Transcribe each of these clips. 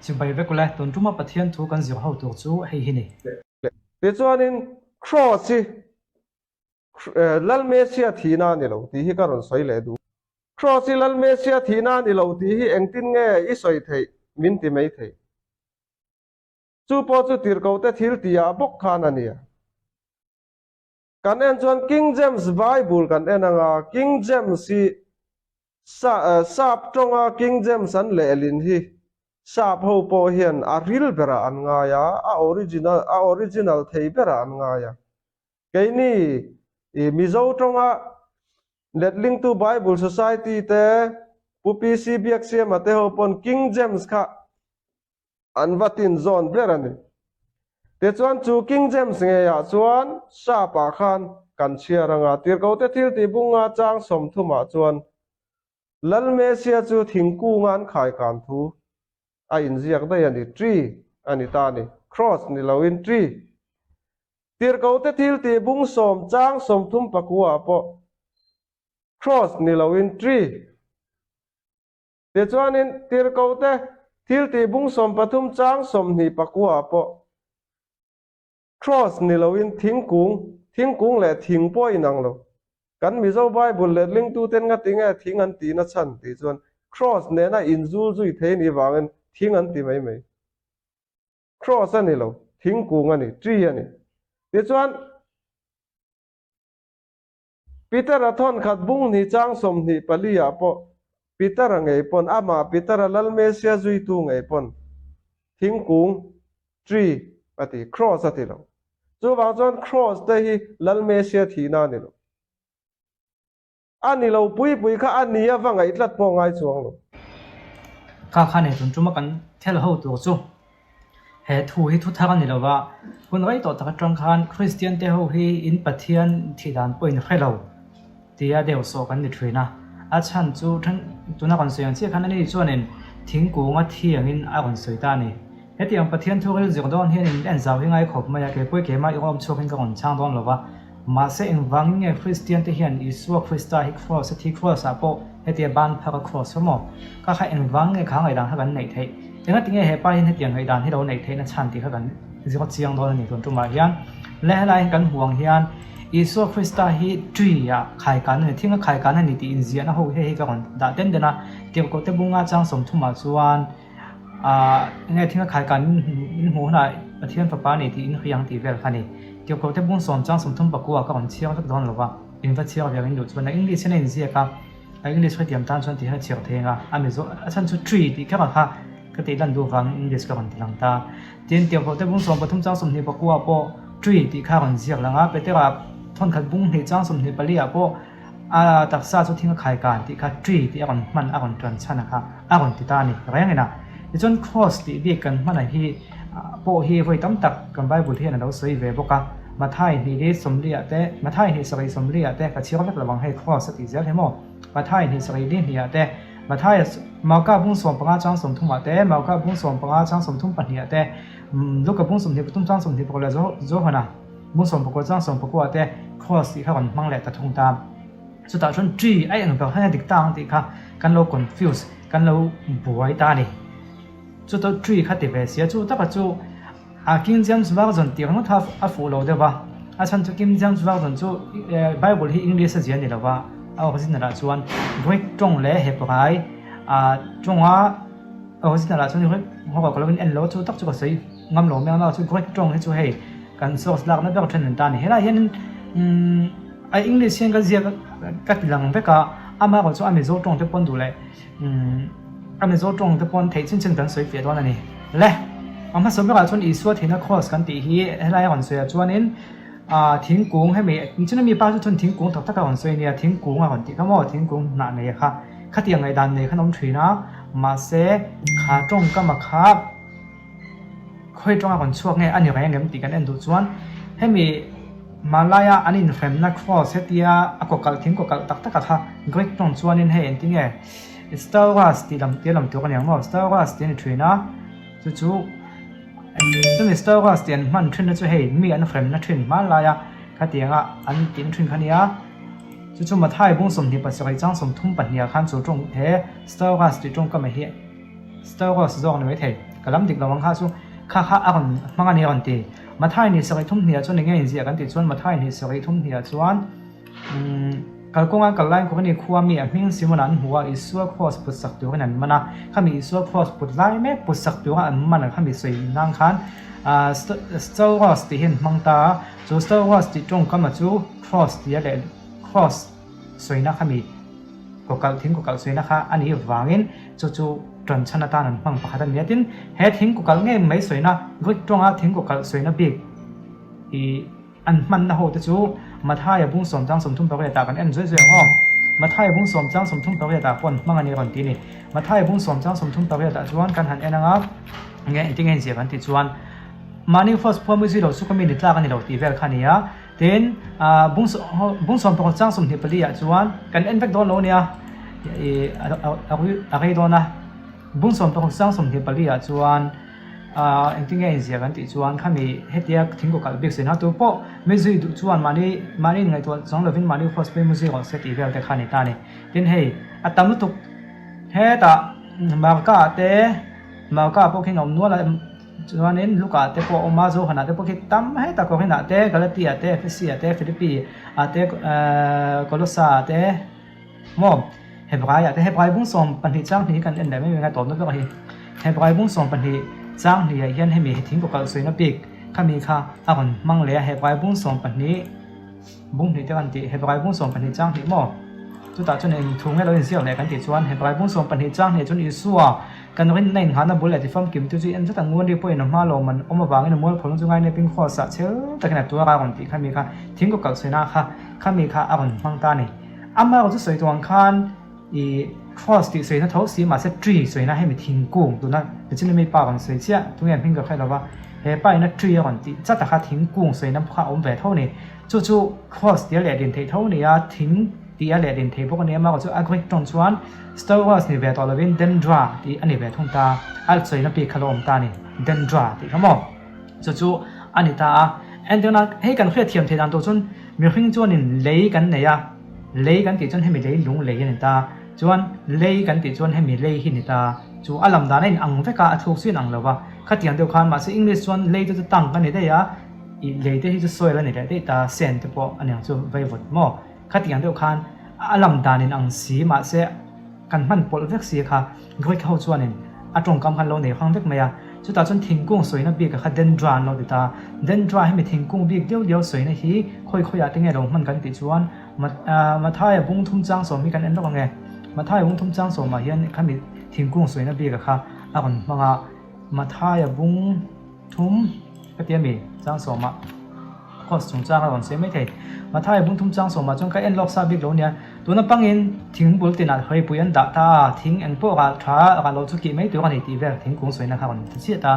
Chibai vek ule, tun tuma Pathian thu kan zir ho tur chu hei hi ni. Tichuanin Kraws hi Lal Mesia thihna a ni lo tih hi ka rawn sawi leh duh. Kraws hi Lal Mesia thihna a ni lo tih hi engtin nge i sawi theih min ti mai thei. Chu pawh chu tirhkohte thil tihah bawk khan a nia. Kan en chuan King James Bible kan en anga King James hi sap tawnga King James an lehlin hi sap ho pawh hian a ril berah an ngai a, a original a original thei berah an ngai a. Keini i Mizo tawnga letlingtu Bible Society te Pu PC Biaksiama te ho pawn King James kha an va tin zawn ber a ni. Tichuan chu King James ngeiah chuan sap ah khan kan chhiar anga tirhkote thil tih bunga chang sawmthumah chuan Lal Mesia chu thingkunga an khaikan thu a inziak daih a ni, tree a ni ta a ni, cross ni loin tree. Tirhkote thil tih bung sawm chang 30 pakua ah pawh cross ni loin tree. Tichuanin, tirhkohte thil tih bung 13 chang 29 ah pawh Kraws ni loin thingkung, thingkung leh thing pawh a inang lo. Kan Mizo Bible letlingtuten ngatinge thing an tihna chhan tih chuan Kraws nena inzul zui thei ni vangin thing an ti mai mai. Kraws a ni lo, thingkung a ni, tree a ni. Tichuan, Peter-a thawnkhat bung hnih chang 24 ah pawh Peter-a ngei pawn amah Peter-a Lal Mesia zuitu ngei pawn thingkung, tree, a ti, cross a ti lo. Chuvang chuan cross te hi Lal Mesia thihna a ni lo. A ni lo pui pui kha a ni a va ngaih tlat pawh ngai chuang lo. Kha kha nei tun tuma kan thel ho tur chu He thu hi thu thar a ni lo va, hun rei tawh tak atang khan Kristian te ho hi in Pathian thih dan pawh in hre lo tia deuh sawh kan ni thin a. A chhan chu then tuna rawn sawi ang chiah khan ani chuanin thingkunga thi angin a rawn sawi ta a ni. Hetiang Pathian thu ril zir dawn hian in en zau hi ngai khawp mai a, kei pawh i keimah i awm chhuakin ka rawn chhang dawn lo va. Mahse engvangin nge Kristian te hian Isua Krista hi Kraws a thi Kraws ah pawh hetia ban phak a Kraws maw? Ka kha engvang nge kha ngaihdan kha kan neih theih? Engati nge hepa hian hetiang ngaihdan hi lo neih theihna chhan tih kha kan zir chiang dawn a ni tun tumah hian. Le helai hian kan hmuh ang hian Isua Krista hi tree ah khaikan a ni, thing a khaikan a ni tih inziahna ho hei hi ka rawn dah den den a, Tirhkohte bunga chang 30 ah chuan Ahh enge thing a khai kan in hmuh hunah Pathian fapa a ni tih in hria ang tih vel kha a ni. Tirhkoh te bung sawm chang 34 ka rawn chhiar vek dawn lo va, in va chhiar ve ang in duh chuan a English hian a inziak a, a English hrethiam tan chuan ti hian a chhiar thei ang a, a Mizo a chhan chu tree tih kher ang kha ka tih lan duh vangin English ka rawn ti lang ta. Tin, Tirhkoh te bung 13 chang 29 pawh tree tih kha a rawn ziak lang a, Petera thawnkhat bung hnih chang 24 ah pawh A taksa chu thing a khai kan tih kha tree tih a rawn hman a rawn tan chhan a kha a rawn ti ta a ni reng in a. Tichuan cross tih bik kan hman a hi pawh hi vawi tam tak kan Bible hian a lo sawi ve bawk a. Mathai hnih li sawmli ah te Mathai hnih sarih sawmli ah te ka chhiar vek lo ang hei cross a tih zel hi maw. Mathai hnih sarih li hnih ah te Mathai Marka bung 15 chang 30 ah te Marka bung 15 chang 32 ah te Luka bung 23 chang 21 leh Johana Bung 19 chang 19 te cross tih kha rawn hmang leh ta thung ta. Chutah chuan tree a eng ber hian a dik ta ang tih kha kan lo confuse, kan lo buai ta a ni. Chuta tree kha ti ve sia chu taka chu a King James Version tih ringawt kha a fuh lo deuh va. A chhan chu King James Version chu Bible hi English a zia a ni lo va, a original ah chuan Greek tawng leh Hebrai tawnga original ah chuan Greek ho ka lo in en lo chu tak chu ka sawi ngam lo mai ang a, chu Greek tawng hi chu hei kan source lakna ber then an ta a ni. Helaiah hianin umm a English hian ka ziak ka ti lang vek a, amaherawh chu a Mizo tawng te pawn duh leh umm a Mizo tawng te pawn theih chin chin kan sawi fiah dawn a ni. Le a hmasa berah chuan Isua thihna cross kan tih hi helai a rawn sawi ah chuanin ah thingkung hemi chuna mi pa chu chuan thingkung tak tak a rawn sawi a nia, thingkung a rawn tih kha maw thingkung hnah nei kha khatiang ngaihdan nei khan a awm thin a, mahse kha tawngkam a kha. Khawi tawng a rawn chhuak nge a ni reng em tih kan en duh chuan hemi hmanlaia an inhremna cross hetia a kaw kalh thing kaw kalh tak tak a kha Greek tawng chuanin hei engtin nge stauros tih lam tia lam tur a ni ang maw stauros tih a ni thin a chu chu chumi stauros tih an hman thin na chu hei mi an hremna thin hmanlaia khatianga an tih na thin kha a nia chu chu Mathai bung 27 chang 32 ah khan chu tawng he stauros tih tawngkam hi Stauros zawk a ni maithei. Ka lam dik lo ang kha chu kha kha a rawn hmang a ni a rawn ti. Mathai ni sarih thum hniah chuan eng nge inziah kan tih chuan Mathai ni sarih thum hniah chuan umm kalkawnga kal laiin Korini khua mi a hming Simona an hmu a, Isua kraws put sak turin an man a. Khami Isua kraws put lai mek put sak tura an man a khami sawi nang khan ah Stauros tih hi an hmang ta a, chu Stauros tih tawngkam a chu kraws tia leh kraws sawina khami kawkalh thing kawkalh sawina kha a nih vangin chu chu ṭan chhan atan an hmang pakhat a ni a. Tin, he thing kawkalh ngei mai sawina Greek tawnga thing kawkalh sawina bik ih an hmanna ho te chu Mathaia bung sawm chang 38 ah kan en zuai zuai ang aw. Mathaia bung sawm chang 38 ah pawh an hmang a ni a rawn ti a ni. Mathaia bung sawm chang 38 ah chuan kan han en ang a, nge engtin nge inziah kan tih chuan mahni first phuam i zui lo chu ka mi ni tlak a ni lo tih vel kha a ni a. Tin, bung 16 chang 24 ah chuan kan en vek dawn lo nia, a rei dawn a. Bung 16 chang 24 ah chuan engtin nge inziah kan tih chuan khami hetia thingkaw kalh bik sin a tu pawh mi zui duh chuan mahni mahni inngaihtuah chuang lovin mahni cross pawhin mu zui rawh se tih vel te kha a ni ta a ni. Tin hei a tam lutuk hetah Marka ah te Marka ah pawh khian a awm nual a. Chuanin Luka te pawh a awm a, Johana te pawh khi tam heta Korinah te, Galatia te, Efesia te, Filipi ah te, Kolosa ah te maw Hebrai ah te, Hebrai bung 12 chang hnih hi kan en leh mai mai a tawpna ber hi. Hebrai bung 12 chang hnih ah hian hemi hi thingkaw kalh sawina bik khami kha a rawn hmang leh a, Hebrai bung 12 bung hnih te kan tih, Hebrai bung 12 chang hnih maw chutah chuan eng thu nge lo inziak leh kan tih chuan Hebrai bung 12 chang hnih chuan Isua Kan rinna inghahna bul leh tifamkim tu chu en zet ang Nguanri pawhin a hma lo man awm avangin a mualphaw chu ngainepin Kross-ah chhel takin a tuar a rawn tih khami kha thingkaw kalh sawina kha khami kha a rawn hmang ta a ni. Amaherawh chu sawi tuang khan ih Kross tih sawina tho si mahse tree sawina hemi thingkung tuna nichin mi pa rawn sawi chiah tunge hming ka hre lova he pa ina tree a rawn tih chat a kha thingkung sawina kha a awm ve tho a ni. Chu chu Kross tia lehlin theih tho a ni a thing tih a lehlin thei bawk a ni amaherawh chu a Greek tawng chuan Stauros ni ve tawh lovin Dendra tih a ni ve thung ta, a sawina bik kha lo awm ta a ni, Dendra tih kha maw? Chu chu a ni ta a. Entirna, hei kan hriatthiam theih dan tur chuan mihring chuanin lei kan nei a, lei kan tih chuan hemi lei lung lei a ni ta, chuan lei kan tih chuan hemi lei hi ni ta, chu a lam dan a inang vek a, a thluk chu inang lo va, khatiang deuh khan mahse English chuan lei te chu tongue a ni daih a, ih lei te hi chu soil a ni leh daih ta, sand te pawh a niang chu vaivut maw? Khatiang deuh khan a lam dan in ang si mahse kan hman pawlh vek si kha Greek ho chuanin a tawngkam khan lo nei hrang vek mai a. Chutah chuan thingkung sawina bik a kha dendra an lo ti ta. Dendra hemi thingkung bik deuh deuh sawina hi khawi khawiah te nge lo hman kan tih chuan Mathaia bung thum chang sawm hi kan en lawk ang e. Mathaia bung thum chang sawmah hian khami thingkung sawina bik a kha a rawn hmang a. Mathaia bung thum ka ti a mi chang sawmah. Course chungchang a rawn sawi mai thei. Mathai bung thum chang sawmah chuan ka en lawk sa bik lo nia. Tuna pangin thing bul tinah hawipui an dah ta a, thing eng pawh rah tha rah lo chu kih mai tur a ni tih vel thingkung sawina kha a rawn ti chiah ta.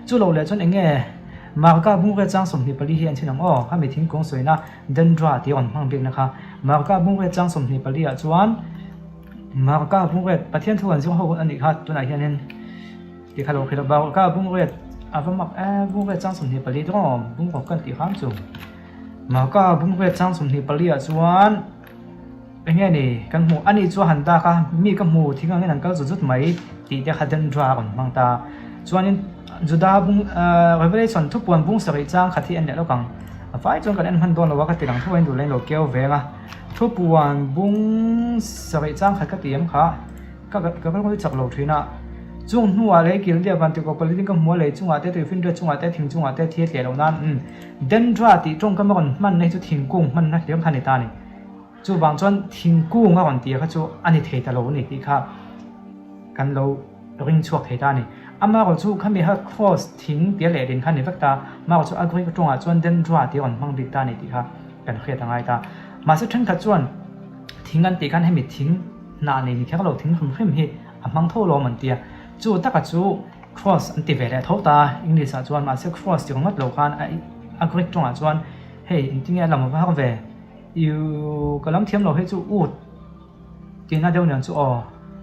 Chu lo leh chuan eng nge Marka bung riat chang 24 hi an chhin ang aw, khami thingkung sawina Dendra tih a rawn hmang bikna kha. Marka bung riat chang 24 ah chuan Marka bung riat Pathian thu an zir ho hun a nih kha tunah hianin. Ti kha lo khi lo bau ka bung riat a va mak e bung riat chang 24 dawng bung rawk kan tih kham chu ma ka bung riat chang 24 ah chuan enge ni kan hmuh ani chu han dak a mi ka hmu thing angin an kal zut zut mai tih te kha dendra a rawn hmang ta chuanin Juda bung Revelation thupuan bung sarih chang khat hi en leh lawk ang a vai chuan kan en hman dawn lo a ka ti lang thuai in duh leh in lo keu veng a thupuan bung sarih chang khat ka ti em kha. Ka ka kal ngawi chak lo thin a, chung hnuah lei kil diak van tikawp pali ding ka hmu a, lei chungah te tuifinriat chungah te thing chungah te thi a tleh loh nan umm Dendra tih tawngkam a rawn hmanna hi chu thingkung hmanna hliam kha a ni ta a ni. Chuvang chuan thingkung a rawn tih kha chu a ni thei ta lo a ni tih kha kan lo ring chhuak thei ta a ni. Amaherawh chu khami kha cross thing tia lehlin kha a ni vek ta, amaherawh chu a Greek tawngah chuan Dendra tih a rawn hmang bik ta a ni tih kha kan hriat a ngai ta. Mahse thenkhat chuan thing an tih khan hemi thing Hnah nei ni kher lo thing hrim hrim hi a hmang tho lawm an ti a, chu taka chu cross an ti ve leh tho ta a, English ah chuan mahse cross ti ringawt lo khan a a Greek tawngah chuan hei engtin nge a lam var ve iu ka lam thiam lo hei chu ut tihna deuh nen chu aw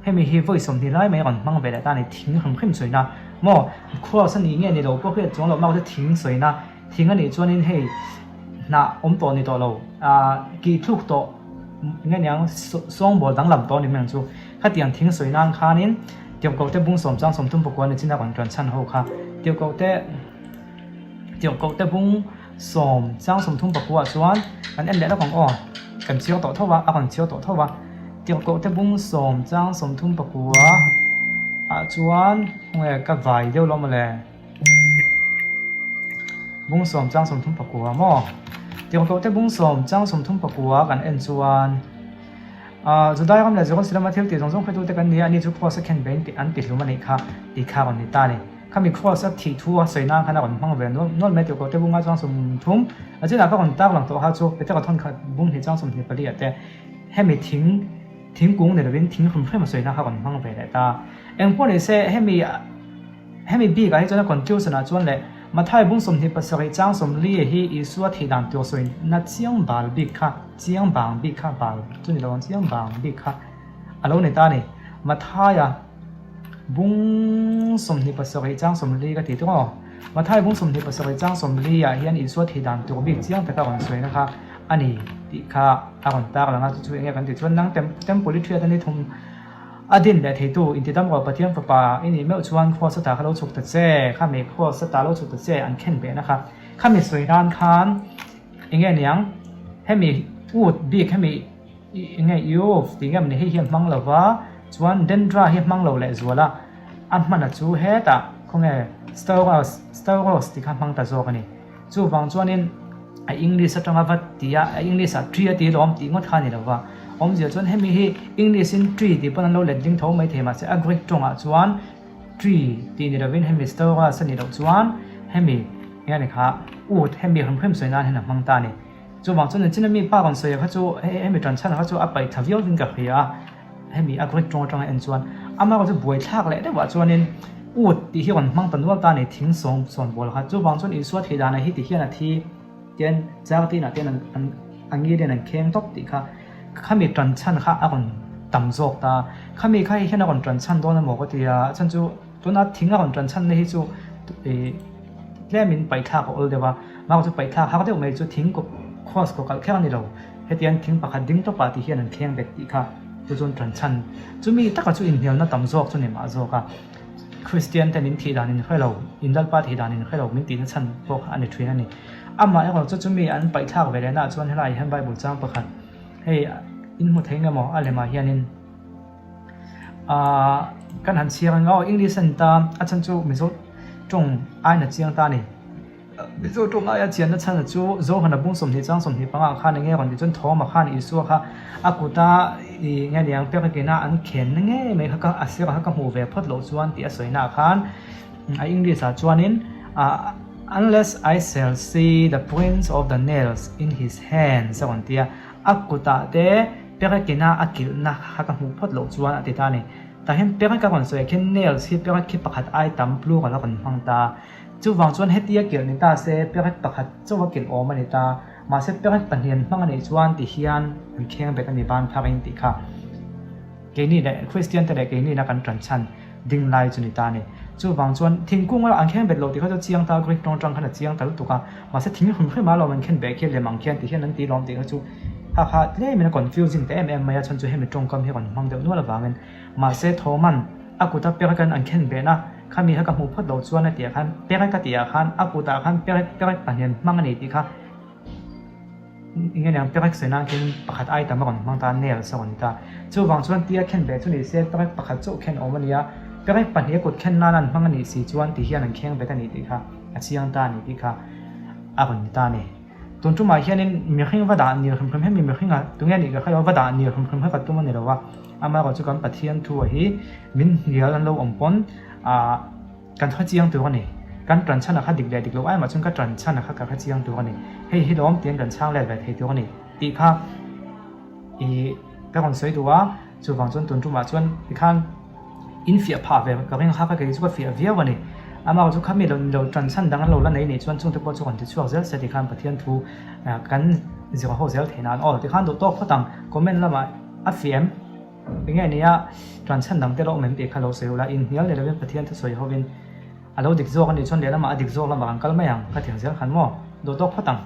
hemi hi vawi 20 lai mai a rawn hmang ve leh ta a ni thing hrim hrim sawina maw cross a nih nge ni lo pawh hriat chuang loh mak chu thing sawina thing a nih chuanin hei hnah awm tawh ni tawh lo ah kih thluk tawh. Nge niang sawngbawl danglam tawh a ni mai ang chu. Khatiang thing sawi nan khanin Tirhkohte bung sawm chang 30 pakua ni chin a rawn ṭan chhan ho kha. Tirhkohte Tirhkohte bung sawm chang 30 pakua chuan kan en leh lawk ang aw. Kan chhiar tawh tho a, a rawn chhiar tawh tho a. Tirhkohte bung sawm chang 30 pakua ah chuan khawnge ka vai deuh lo mawle. Bung sawm chang 30 pakua maw? Tirhkohte bung sawm chang 30 pakua kan en chuan Ahh Judai ram leh Jerusalem a thil tih zawng zawng hretute kan ni a, ani chu Kraws a khen vein an ti hlum a nih kha tih kha a rawn ni ta a ni. Khami Kraws a thih thu a sawi nan khan a rawn hmang ve nual nual mai Tirhkohte bunga chuang 30 a chinah ka rawn tar lang tawh kha chu Petera thawn khat bung hnih chang 24 ah te hemi thing thingkung ni lovin thing hrim hrim a sawi nan kha a rawn hmang ve leh ta. Engpawh ni se hemi Hemi bikah hi chuan a conclusion ah chuan leh Mathai bung 27 chang 40 hi Isua thih dan tur sawina chiang bal bik kha, chiang bang bik kha, bal chu ni lo ang, chiang bang bik kha a lo ni ta a ni. Mathaia bung 27 chang 40 ka ti tuk aw. Mathai bung 27 chang 40 ah hian Isua thih dan tur bik chiang taka rawn sawina kha a ni tih kha a rawn tar lang a, chu chu enge kan tih chuan nang temple i thiat a ni thum. A din leh theitu intidam rual Pathian Fapa i nih meuh chuan Kraws ata kha lo chhuk ta che, khami Kraws ata lo chhuk ta che an khen behna kha. Khami sawi nan khan enge niang hemi ut bik hemi enge iov tih nge mawni hei hi a hmang lo va, chuan dendra hi a hmang lo leh zual a, a hmana chu hetah khawnge stauros stauros tih kha a hmang ta zawk a ni. Chuvang chuanin a English atanga va ti a, a English ah tree a ti lawm tih ngawt kha a ni lo va. Awmzia chuan hemi hi English in tree tih pawn an lo let ding tho mai thei mahse a Greek tawngah chuan tree tih ni lovin hemi stauros a nih loh chuan hemi eng a ni kha ut hemi hrim hrim sawi nan hian a hmang ta a ni. Chuvang chuan nichina mi pa rawn sawi kha chu hemi tan chhan kha chu a paih tha viau in ka hria a. Hemi a Greek tawng atanga en chuan amaherawh chu buaithlak leh deuhah chuanin ut tih hi rawn hmang ta nual ta a ni thing sawm sawn bawl kha. Chuvang chuan Isua thih danah hi ti hian a thi tian char tinah te an a ngil in an kheng tawp tih kha khami tan chhan kha a rawn tam zawk ta. Khami kha hei hian a rawn tan chhan dawn emaw ka ti a, a chhan chu tuna thing a rawn tan chhan na hi chu ih tlemin paihthlak a awl deuh a, amaherawh chu paihthlak har deuh mai chu thing cross kaw kalh kher a ni lo. Hetiang thing pakhat ding tawpah ti hian an thleng bet tih kha chu chuan ṭan chhan chumi taka chu inhnialna tam zawk chu ni mah zawk a. Kristian ten in thih dan in hre lo, in Lalpa thih dan in hre lo min tihna chhan pawh kha a ni ṭhin a ni. Amah erawh chu chumi an paihthlak ve lehnaah chuan helaiah hian Bible chang pakhat hei in hmu thei nge maw a lemah hianin aah kan han chhiar ang aw English a ni ta a chhan chu Mizo ṭawng aina chiang ta a ni. Mizo tawng aia chianna chhana chu Zohana bung 20 chang 25 ah khan enge rawn tih chuan Thawma khan Isua kha a kuta ih nge niang pek akina an khenna ngei mai kha ka a sirah kha ka hmuh ve phawt loh chuan tih a sawina ah khan a English ah chuanin ah unless I shall see the prints of the nails in his hands a rawn ti a, a kutah te pek akina a kilhna kha ka hmuh phawt loh chuan a ti ta a ni. Tah hian pek ka rawn sawi ah khian nails hi pek khi pakhat ai tam plural a rawn hmang ta a. Chuvang chuan hetia kilh ni ta se perek pakhat chauh a kilh awm a ni ta. Mahse perek pahnih an hmang a nih chuan ti hian an kheng bet a ni ban phar in tih kha. Keini leh Kristian te leh keini na kan tan chhan ding lai chu ni ta a ni. Chuvang chuan thingkung erawh an kheng bet lo tih kha chu chiang ta Greek tawng atang khan a chiang ta lutuk a. Mahse thing hrim hrim a lawm an khen beh khi lem ang khian ti hian an ti lawm tih kha chu kha kha tlemin a confusing ta em em mai a chhan chu hemi tawngkam hi rawn hmang deuh nual avangin. Mahse Thoman a kuta perek an khen behna Khami kha ka hmuh phawt loh chuan a tih ah khan perek a tih ah khan a kutah khan perek perek pahnih hmang a ni tih kha eng nge perek sawi nan khian pakhat ai tam a rawn hmang ta a nails a rawn ni ta. Chuvang chuan tia khen ve chu ni se perek pakhat chauh khen awm a ni a, perek pahnih a kut khen nan an hmang a nih si chuan ti hian an kheng vet a ni tih kha a chiang ta a ni tih kha a rawn ni ta a ni. Tun tumah hianin mihring va dah nil hrim hrim hemi mihringa tunge nih ka hre lo a va dah nil hrim hrim kha ka tum a ni lo a. Amaherawh chu kan Pathian thu hi min hnial an lo awm pawn ah kan hre chiang tur a ni. Kan tan chhan a kha dik leh dik loh ai mah chuan ka tan chhan a kha ka hre chiang tur a ni. Hei hi lawm tiin kan chhang let ve thei tur a ni tih kha ih ka rawn sawi duh a, chuvang chuan tun tumah chuan tikhan in fiah phah ve ka ring kha ka kei chu ka fiah viau a ni. Amaherawh chu khami lo lo tan chhan dang an lo la nei nih chuan chungte pawh chu rawn ti chhuak zel se tikhan Pathian thu kan zir ho zel theih nan aw tikhan duh tawk phawt ang comment lamah. A fiam eng nge nia tan chhan dang te lo awm em tih kha lo sawi ula, inhnial leh lovin Pathian thusawi hovin a lo dik zawk a nih chuan lehlamah a dik zawk lamah kan kal mai ang ka ti ang zel khan maw? Dawh tawk phawt ang.